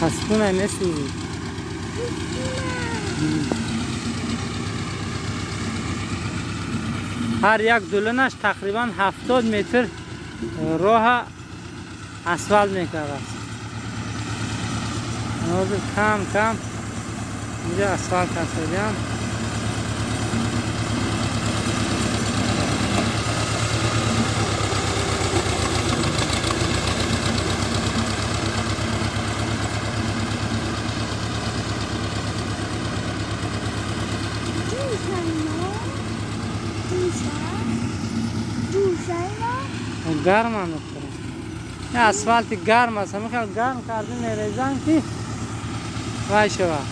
Пастуна месӯзӣ. Ҳар як дуланаш тақрибан 70 метр роҳа асфалт мекардааст. Ҳозир кам кам инҷа асфалт кардагиам. Гарм андохтарам. Асфалти гарм аст. Ҳамин хел гарм карда мерезанд ки вай шавад.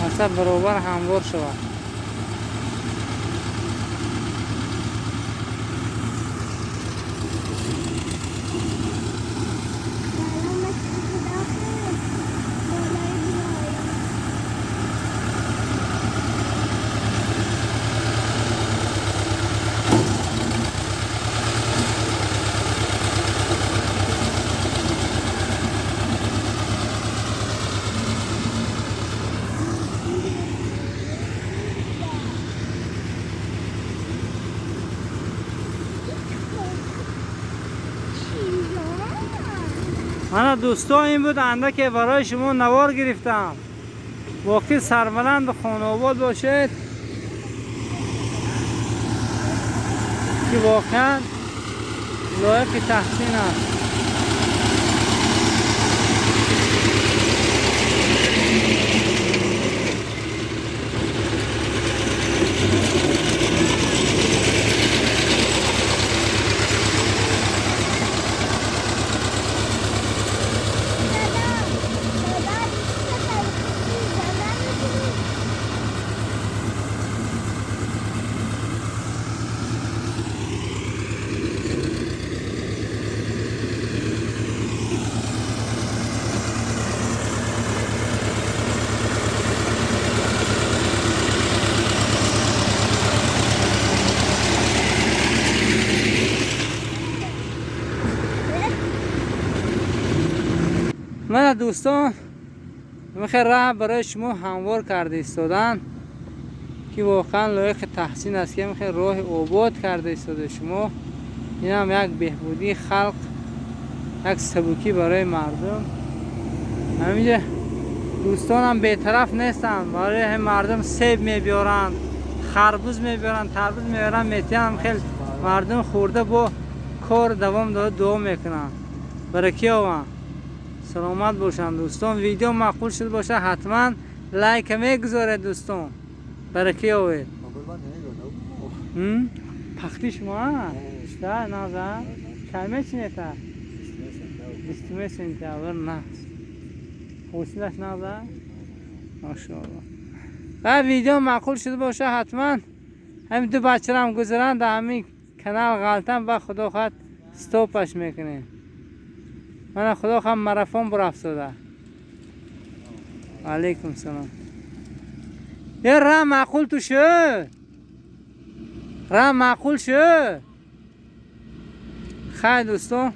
Аса баробар ҳамвор шавад. Мана дӯстон, ин буд андаке барои шумо навор гирифтам. Боқӣ сарбаланд хонаобод бошед ки воқеан лоиқи таҳсин аст. Мана дӯстон, мехе раҳ барои шумо ҳамвор карда истодан ки воқеан лоиқи таҳсин аст ки мехе роҳи обод карда истода шумо. Инам як беҳбудии халқ, як сабукӣ барои мардум. Ҳаминҷа дӯстонам бетараф нестанд, барои мардум себ мебиёранд, харбуз мебиёранд, тарбуз мебиёранд, метиҳанд. Хел мардум хӯрда бо кор давом дода дуо мекунанд. Баракӣ ованд. Саломат бошанд дӯстон. Видео маъқул шуд бошад, ҳатман лайка мегузоред дӯстон. Баракӣ овед. Пахти шумо да наза кай мечинета? 20 сентябр наст. Ҳосилаш наза? Машоалло. Ва видео маъқул шуд бошад, ҳатман ҳамин ду бачарам гузаранд дар ҳамин канал ғалтан ба худо хоҳад стопаш мекунем. Мана худо ҳам марафон бурафтода. Алейкум салом. Е ра маъқул ту шуд. Ра маъқул шуд. Хайр дӯстон.